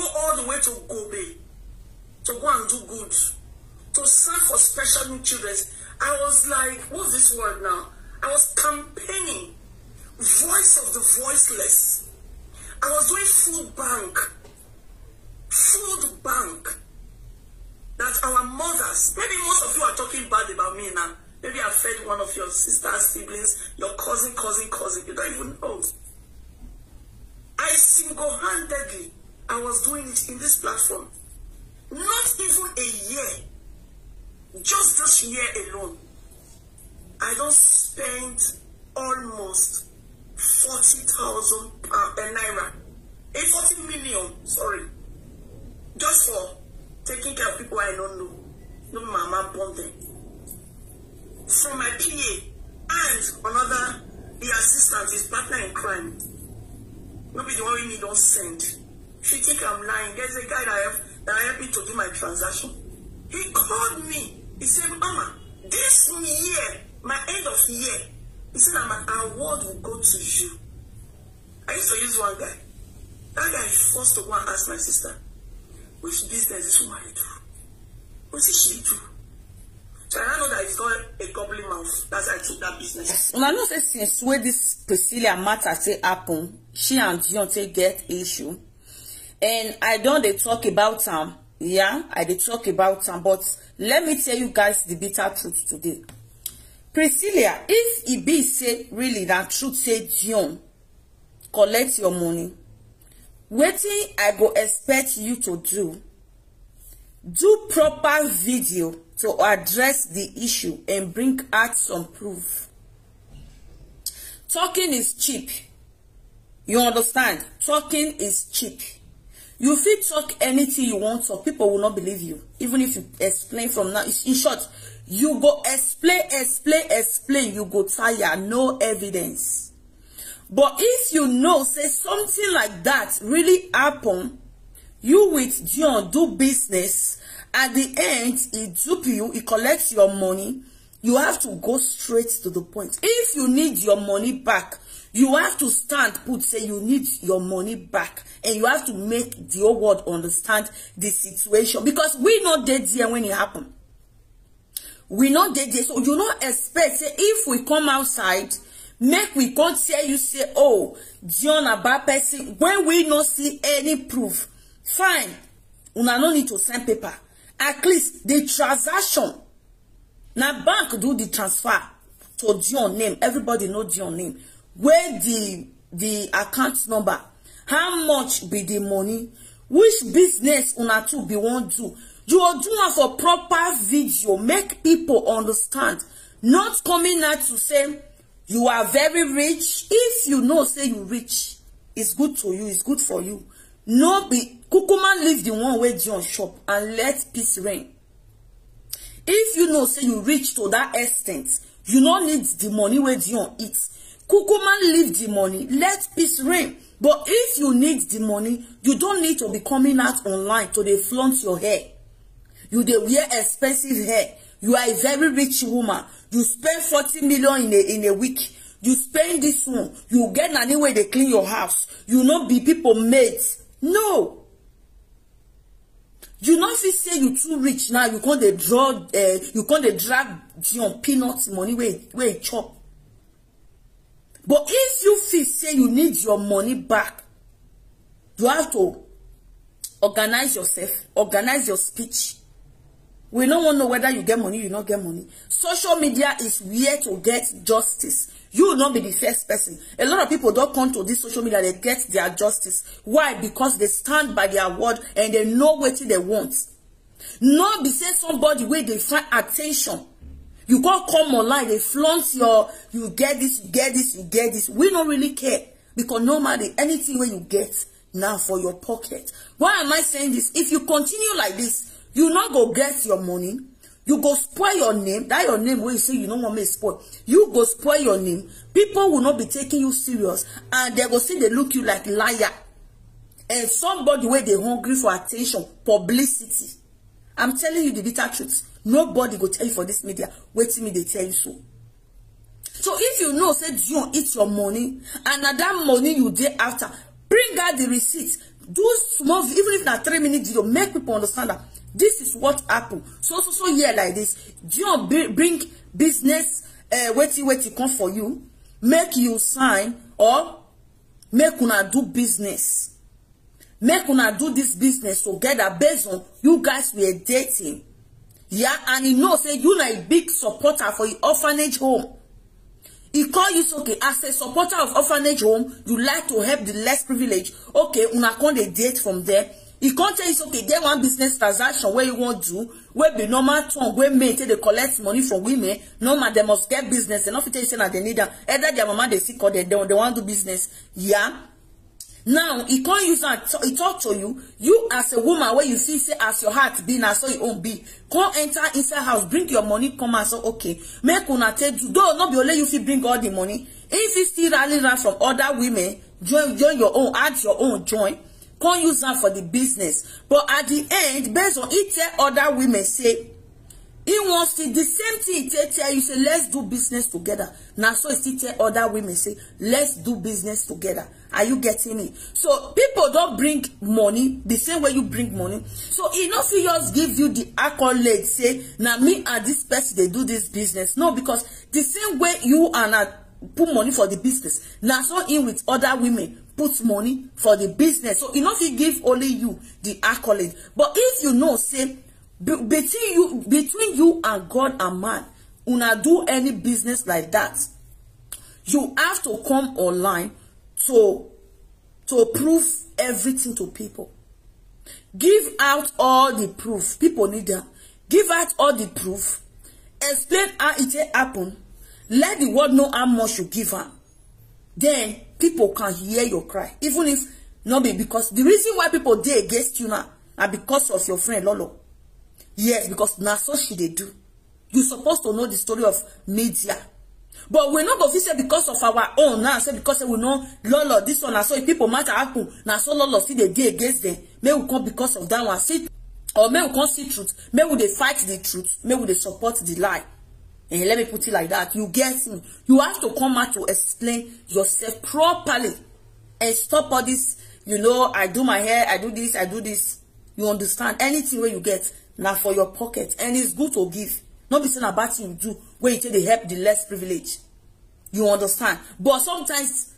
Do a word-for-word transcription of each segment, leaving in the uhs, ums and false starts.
go all the way to Gobe to go and do good, to serve for special need children. I was like, what's this word now? I was campaigning, voice of the voiceless. I was doing food bank, food bank. That our mothers, maybe most of you are talking bad about me now. Maybe I fed one of your sisters, siblings, your cousin, cousin, cousin. You don't even know. I single-handedly, I was doing it in this platform. Not even a year. Just this year alone, I don't spend almost forty thousand pound, eh, naira. Eh, forty million, sorry. Just for taking care of people I don't know. No mama born them. From my P A and another, the assistant, his partner in crime. No be the one wey me don send. If you think I'm lying, there's a guy that help, that helped me to do my transaction. He called me. He said, "Mama, this year, my end of year," he said, "that my award will go to you." I used to use one guy. That guy forced to go and ask my sister, "Which business this woman dey do? What did she do?" So I don't know that he's got a goblin mouth. That's why I took that business. Una know say since wey this Priscilla matter take happen, she and Deontay get issue. And I don dey talk about am. Yeah, I dey talk about am. But let me tell you guys the bitter truth today. Priscilla, if e be say really na truth say Dion collect your money, wetin I go expect you to do? Do proper video to address the issue and bring out some proof. Talking is cheap. You understand? Talking is cheap. You fit talk anything you want to, people will not believe you. Even if you explain from now, in short, you go explain, explain, explain, you go tire, no evidence. But if you know say something like that really happen, you with Dion do business, at the end, he dupe you, he collects your money, you have to go straight to the point. If you need your money back, you have to stand put say you need your money back, and you have to make the whole world understand the situation, because we no dey there when it happen. We no dey there, so you no expect say if we come outside, make we come tell you say, "Oh, Dion na bad person," when we no see any proof. Fine, una no need to send paper. At least the transaction, na bank do the transfer to Dion name. Everybody know Dion name. Where the the account number? How much be the money? Which business una two be wan do? You go do am for proper video, make people understand. Not coming out to say you are very rich. If you know say you rich, it's good to you, it's good for you. No be kukuma leave the one wey Dion chop and let peace reign. If you know say you reach to that extent, you no need the money wey Dion eat. Kukuma leave the money, let peace reign. But if you need the money, you don't need to be coming out online to dey flaunt your hair. You dey wear expensive hair. You are a very rich woman. You spend forty million in a, in a week. You spend this one. You get nanny wey dey clean your house. You no be people mate. No. You no fit say you too rich now. You come dey draw, uh, you come dey drag Dion peanut money wey, wey chop. But if you feel say you need your money back, you have to organize yourself, organize your speech. We no wan know whether you get money, you no get money. Social media is where to get justice. You will not be the first person. A lot of people don't come to this social media, they get their justice. Why? Because they stand by their word and they know what they want. No be say somebody wey dey find attention, you go come online, they flaunt your, you get this, you get this, you get this. We don't really care, because normally anything wey you get now for your pocket. Why am I saying this? If you continue like this, you no go get your money. You go spoil your name. That your name wey you say you no wan make spoil, you go spoil your name. People will not be taking you serious, and they go still dey look you like liar. And somebody wey dey hungry for attention, publicity. I'm telling you the bitter truth. Nobody go tell you for this media wetin me dey tell you so. So if you know say Dion eat your money, and na that money you dey after, bring out the receipt. Do small vi- even if na three minute video, make people understand that this is what happen. So so so here like this, John bring business, uh, wetin wetin come for you, make you sign, or make una do business, make una do this business together based on you guys were dating. Yeah, and you know say you na a big supporter for the orphanage home. He call you say, okay, as a supporter of orphanage home, you like to help the less privileged. Okay, una come dey date from there. He come tell you say, okay, get one business transaction wey you wan do, wey be normal tongue wey men take dey collect money from women. Normal, dem must get business. Dem no fit tell you say na dem need am. Either their mama dey sick or dem dem wan do business. Yeah. Now he come use am t- he talk to you. You as a woman wey you see say as your heart be, na so your own be. Come enter inside house, bring your money come and say, okay, make una take do. Though no be only you fit bring all the money, if you still rally round from other women, join join your own, add your own join, come use am for the business. But at the end, based on he tell other women say he wan still the same thing he take tell you say let's do business together. Na so he still tell other women say let's do business together. Are you getting me? So people don bring money the same way you bring money. So he no fit just give you the accolade say na me and this person dey do this business. No, because the same way you and I put money for the business, na so him with other women put money for the business. So he no fit give only you the accolade. But if you know say be- between you between you and God and man, una do any business like that, you have to come online to to prove everything to people. Give out all the proof. People need them. Give out all the proof. Explain how it take happen. Let the world know how much you give am. Then people can hear your cry. Even if not be because the reason why people dey against you now na because of your friend Lolo. Yes, because na so she dey do. You supposed to know the story of media. But we no go fit say because of our own now, say because say we know Lolo, this one na so if people matter happen, na so Lolo still dey dey against them. May we come because of that one. See, or may we come see truth. May we dey fight the truth. May we dey support the lie. And let me put it like that. You get me? You have to come out to explain yourself properly and stop all this. You know, I do my hair, I do this, I do this. You understand? Anything where you get now for your pocket, and it's good to give. Not be saying about you do where you take the help the less privilege. You understand? But sometimes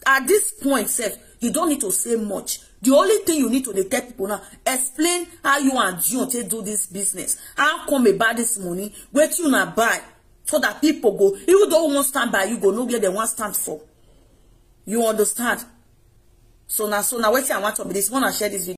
at this point, self, you don't need to say much. The only thing you need to dey tell people now, explain how you and Dion take do this business. How come about this money? Where you na buy so that people go, even though who won't stand by you, go no get them one stand for. You understand? So now, so now, wetin I want to be this one. I share this video.